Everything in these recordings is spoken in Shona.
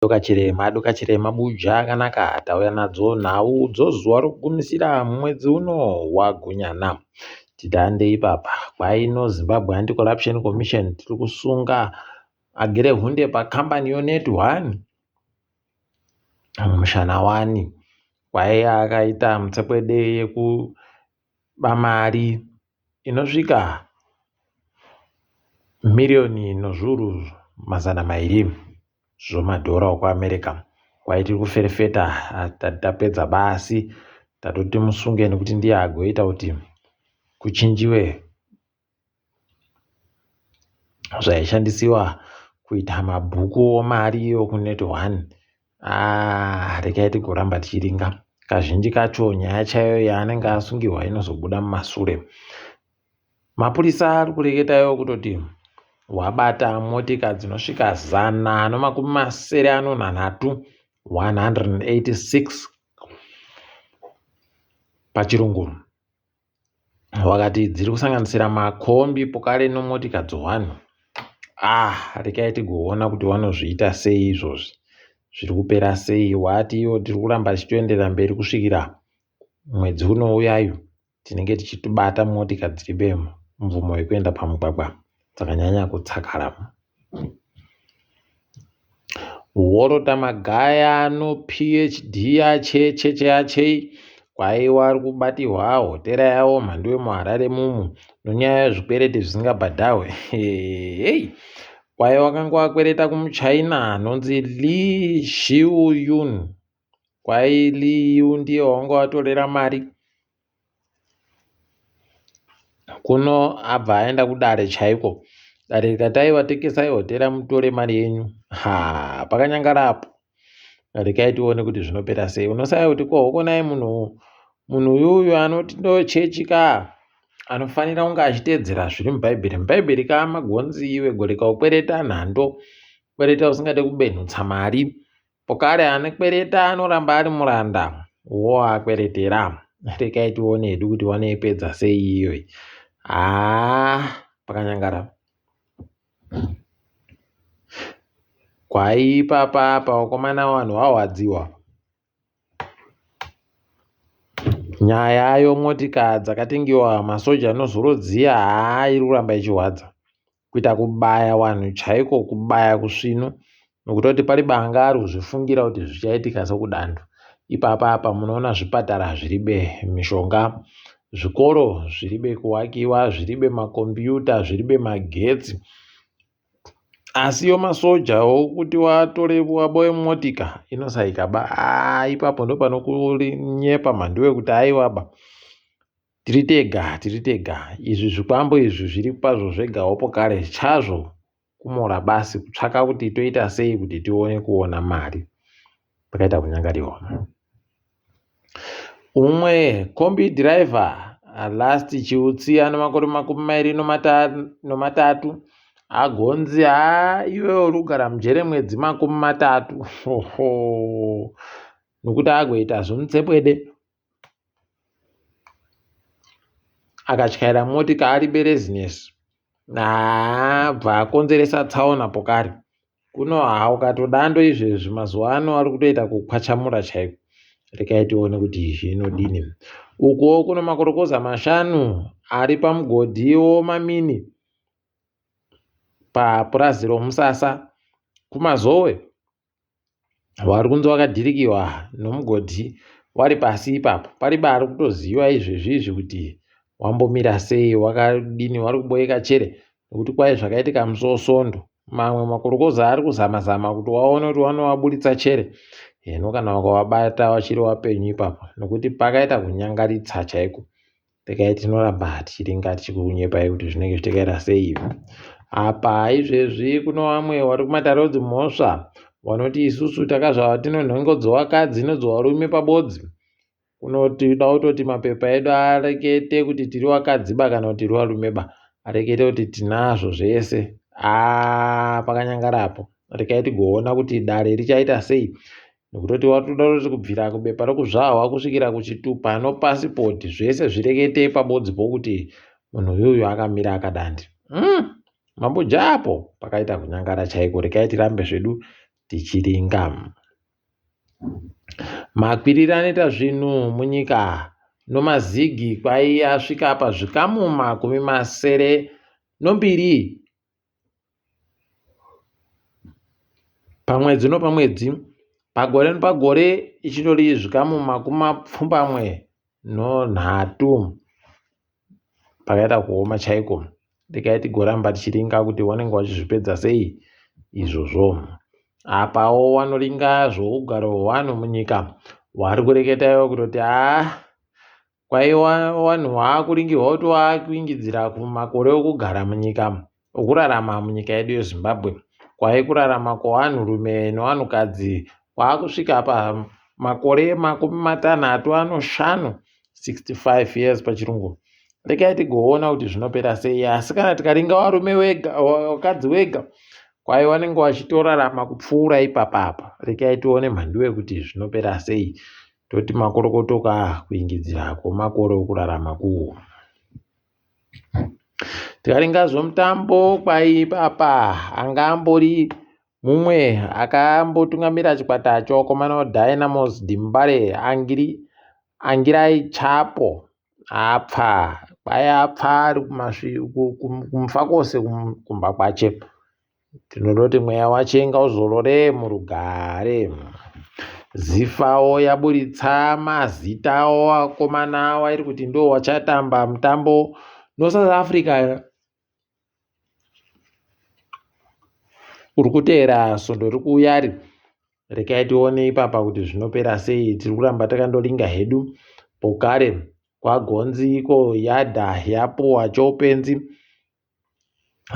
Doka chirema buja akanaka tauya nadzo nhau dzozuva rokugumisira mwedzi uno waGunyana. Titande ipapa kwaino Zimbabwe Anti-Corruption Commission tiri kusunga agere hunde pakambani yoNet One mushana wani kwaiya akaita mutsekwede yekuba mari inosvika miriyoni nozviuru 200 zvomadhora okuAmerica. Kwaitiri kuferefeta tati tapedza basi tatoti musunge nekuti ndiye agoita kuti kuchinjiwe zvaishandisiwa kuita mabhuku omari okuNet One. Ah, regai tigoramba tichiringa. Kazhinji kacho nyaya chaiyo yaanenge asungirwa inozobuda mumasure. Mapurisa ari kureketa iwo kutoti wabata motika dzinosvika 183 186 pachirungu wakati dziri kusanganisira makombi pokare nomotika dzowanhu. Ah, rekai tigoona kuti wanozviita sei izvozvi zviri kupera sei. Wati iwo tiri kuramba tichitoenderera mberi kusvikira mwedzi unouyayu tinenge tichitobata motika dziribe mvumo yekuenda pamugwagwa dzakanyanya kutsakara. Worota Magaya no PhD yachecheche yachei kwaiwa ari kubatirwa hotera yawo mhanduwe muHarare mumu nonyaya yezvikwereti zvisingabhadhahwe. Hey! Kwaiwa wakanga wakwereta kumuchina anonzi Li Xiuyun. Kwai Li Yu ndiye wawanga watorera mari kuno abva aenda kudare chaiko dare rikati aiwa tekesai hotera mutore mari yenyu ha pakanyangara apo rekai tione kuti zvinopera sei unosaya kuti ko hokonai munhu munhu uyuyu anoti ndo chechi ka anofanira kunge achiteedzera zviri mubhaibheri mubhaibheri ka magonzi iwe goreka ukwereta nhando kwereta usingade kubenhutsa mari Pokare anekwereta anoramba ari muranda woakweretera. Rekai tione hedu kuti wanoipedza sei iyoyi. Haa pakanyangara. Kwaipapa apa wakomana vanhu wahwadziwa. Nyaya yomotika dzakatengewa masoja nozuro dziya haa iri kuramba ichihwadza. Kuita kubaya vanhu chaiko kubaya kusvinu nokutoti pari banga ari kuzvifungira kuti zvichaitika sokudando. Ipapa apa munoona zvipatara zviribe mishonga, zvikoro zviribe kuwakiwa, zviribe makombiyuta, zviribe magetsi. Asi yo masoja okuti watore waboye motika inosaika ba aa ipapo ndopanokunyepa mhanduwe kuti aiwaba tiri tega tiri tega izvi zvikwambo izvi zviri pazvo zvegawo pokare chazvo kumora basi kutsvaka kuti toita sei kuti tione kuona mari pakaita kunyangariwa Umwe kombi driver last Chiutsi ane makore 23 agonzi haa iwewe uri kugara mujere mwedzi 30 hoho nokuti agoita zvomutsepwede akatyaira motika ari berezinesi haa bva akonzeresa tsaona pokari Kuno haa ukatodando izvezvi mazuva ano ari kutoita kukwachamura chaiko. Rekai tione kuti zvinodini. Ukuwo kuno makorokoza mashanu ari pamugodhi womamini papurazi roMusasa kuMazowe vari kunzi wakadhirikiwa nomugodhi wari pasi ipapo. Paribe ari kutoziva izvezvi izvi kuti wambomira sei wakadini wari kuboeka chere nekuti kwai zvakaitika musi woSondo mamwe makorokoza ari kuzama zama kuti waone kuti wanowaburitsa chere heno kana wakawabata wachiri wapenyu ipapo nekuti pakaita kunyangaritsa chaiko rekai tinoramba tichiringa tichikunyepai kuti zvinenge zvichitekaira sei apa izvezvi kuno vamwe vari kumatare edzimhosva vanoti isusu takazvava tino nhengo dzevakadzi nedzevarume pabodzi Kunoti da kutoti mapepa edu arekete kuti tiri vakadzi ba kana kuti tiri varume ba arekete kuti tinazvo zvese aa pakanyangara apo rekai tigoona kuti dare richaita sei nekutoti watoda kutoti kubvira kubepa rokuzvahwa kusvikira kuchitupa nopasipoti zvese zvirekete pabodzi pokuti munhu uyuyu akamira akadandi mm, mambo japo pakaita kunyangara chaiko rekai tirambe zvedu. tichiringa. Makwiriro anoita zvinhu munyika nomazigi kwai asvika pazvikamu 72 pamwedzi nopamwedzi, pagore nopagore ichindori zvikamu 83. Pakaita kuoma chaiko. Regai tigoramba tichiringa kuti wanenge wachizvipedza sei izvozvo. Apawo wanoringa zvougaro hwevanhu munyika wari kureketa iwo kutoti haa kwaiwa wanhu waakuringirwa kuti waakuingidzira kumakore okugara munyika okurarama munyika yedu yeZimbabwe. Kwai kurarama kwevanhurume nevanhukadzi kwaakusvika pamakore 65, 65 years pachirungu. Regai tigoona kuti zvinopera sei asi kana tikaringa varume wega vakadzi wega kwai vanenge vachitorarama kupfuura ipapapa. Regai tione mhanduwe kuti zvinopera sei. Toti makorokoto ka kuingidzira kwemakore okurarama kuwo. Tikaringa zvomutambo kwai ipapa anga ambori mumwe akambotungamira chikwata chokomana Dynamos Dembare Angiri Angirai Chapo apfa kwai apfa ari kuMufakose kumba kwache. Tinototi mweya wache ngauzorore murugare. Zifawo yaburitsa mazita awakomana wairi kuti ndo wachatamba mutambo noSouth Africa uri kuteera svondo riri kuuya ri. Rekai tione ipapa kuti zvinopera sei. Tiri kuramba takandoringa hedu pokare kwagonzi iko yadha yapuwa choupenzi.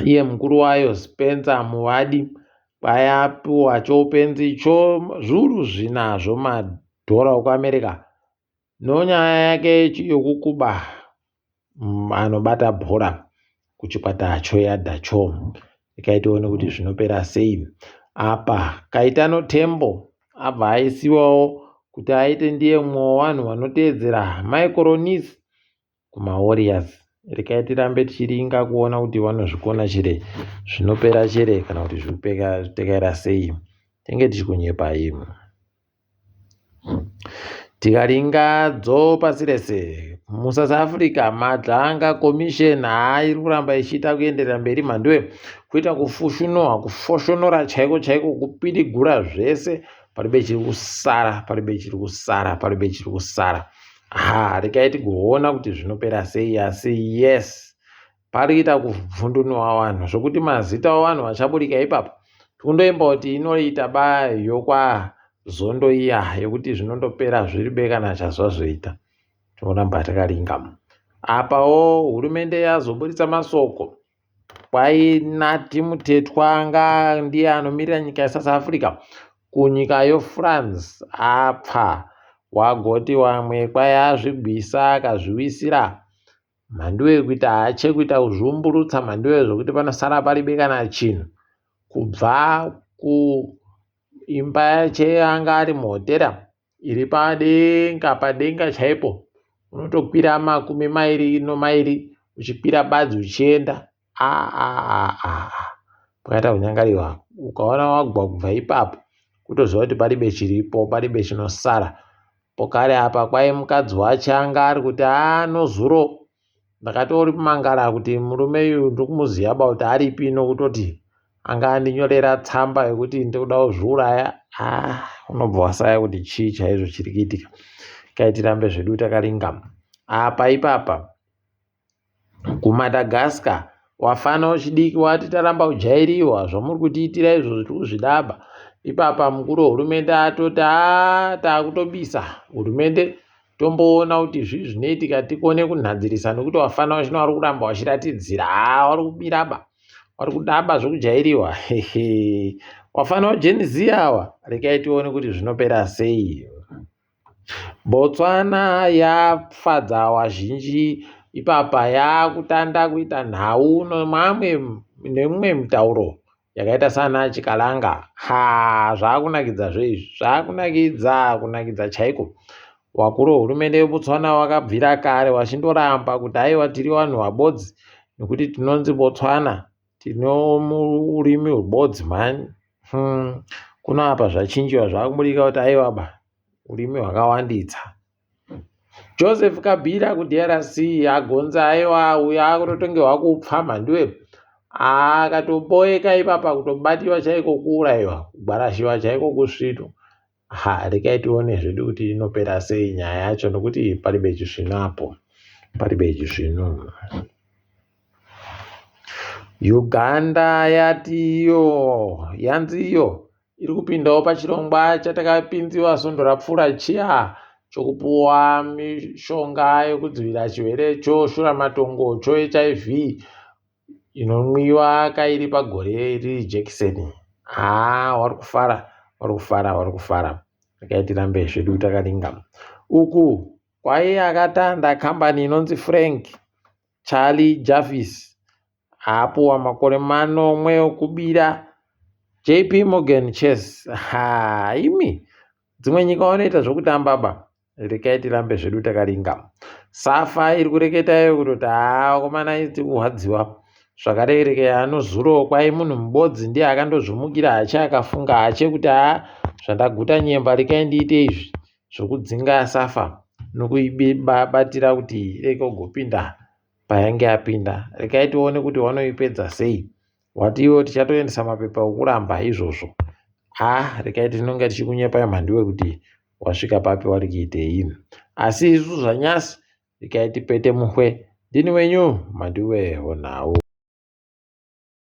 Iye mukuru wayo Spencer Muvadi kwayapiwa choupenzi cho zviuru zvina zvomadhora okuAmerica nonyaya yake yokukuba anobata bhora kuchikwata choYadha cho. Rekai tione kuti zvinopera sei. Apa Kaitano Tembo abva aisiwawo kuti aite ndiye mumwe wevanhu vanoteedzera Michael Onisi kumaWarriors. Regai tirambe tichiringa kuona kuti vanozvikona chere zvinopera chere kana kuti zvitekaira sei. Tinge tichikunyepai. Tikaringa dzo pasi rese muSouth Africa Madlanga Commission haa iri kuramba ichiita kuenderera mberi mhanduwe kuita kufushunwa kufoshonora chaiko chaiko kupidigura zvese paribe chiri kusara paribe chiri kusara paribe chiri kusara Ha, regai tigoona kuti zvinopera sei asi yes parikuita kuvhundunwa vanhu zvokuti mazita evanhu vachaburika ipapo tikundoimba kuti inoita ba yokwa zondo iya yekuti zvinondopera zviri be kana chazvazoita tinoramba takaringa apawo hurumende yazoburitsa masoko Kwainati Mutetwa anga ndiye anomirira nyika yeSouth Africa kunyika yoFrance apfa wagoti wamwe kwai azvigwisa akazviwisira mhanduwe kuita hache kuita kuzviumburutsa mhanduwe zvokuti panosara paribe kana chinhu kubva kuimba yache anga ari muhotera iri padenga padenga chaipo unotokwira 22 uchikwira badzi uchienda aa pakaita kunyangariwa ukaona wagwa kubva ipapo kutoziva kuti paribe chiripo paribe chinosara pokare apa kwai mukadzi wacho anga ari kuti anozuro Ndakatori kumangara kuti murume uyu ndikumuziva ba kuti aripi nokutoti anga andinyorera tsamba yekuti ndikuda kuzviuraya ah unobva wasaya kuti chii chaizvo chiri kuitika kai tirambe zvedu takaringa apa ipapa kuMadagascar wafana wechidiki wati taramba kujairiwa zvamuri kutiitira izvo tiri kuzvidaba ipapa mukuru wehurumende atoti haa taakutobisa hurumende tomboona kuti zvii zvinoitika tikone kunhadzirisa nekuti vafana vachino vari kuramba vachiratidzira haa vari kubiraba vari kudaba zvekujairiwa hehe wafana wajenzi awa rekai tione kuti zvinopera sei Botswana yafadza wazhinji ipapa yakutanda kuita nhau nemamwe nemumwe mutauro yakaita sana chikalanga ha zvakunakidza zveizvi zvakunakidza kunakidza chaiko wakuru wehurumende yeBotswana wakabvira kare wachindoramba kuti aiwa tiri vanhu vabodzi nekuti tinonzi Botswana tino urimi hwebodzi mhani. Kuno apa zvachinjiwa zvakubudika kuti aiwaba urimi hwakawanditsa. Joseph Kabila kuDRC agonza aiwa uyo akutotonge hwakupfa mhanduwe akatoboeka ipapa kutobatiwa chaiko kuuraiwa kugwarashiwa chaiko kusvinu ha rekai tione zvedu kuti inopera sei nyaya yacho nokuti paribe chisvinu apo paribe chisvinu. Uganda yati iyo yanzi iyo iri kupindawo pachirongwa chatakapinziwa svondo rapfuura chiya chokupuwa mishonga yekudzivirira chirwere choshuramatongo choHIV inonwiwa kairi pagore riri jekiseni. Haa wari kufara, wari kufara, wari kufara. Regai tirambe zvedu takaringa. Uku kwaiye akatanda kambani inonzi Frank Charlie Javice apuwa makore manomwe okubira JP Morgan Chase. Ha, imi dzimwe nyika vanoita zvokutamba ba. Rekai tirambe zvedu takaringa. Safa iri kureketa iyo kutoti haa vakomana tiri kurwadziwa. Zvakarerekera anozuro kwai munhu mubodzi ndiye akandozvimukira hache akafunga hache kuti haa zvandaguta nyemba rekai ndiite izvi zvokudzinga Safa nokuibatira kuti irege kugopinda payange yapinda. Rekai tione kuti wanoipedza sei. Wati iwo tichatoendesa mapepa okuramba izvozvo. Haa rekai tinonge tichikunyepai mhanduwe kuti wasvika papi wari kuitei. Asi isu zvanyasi rekai tipete muhwe. Ndini wenyu Mhanduwe honhau.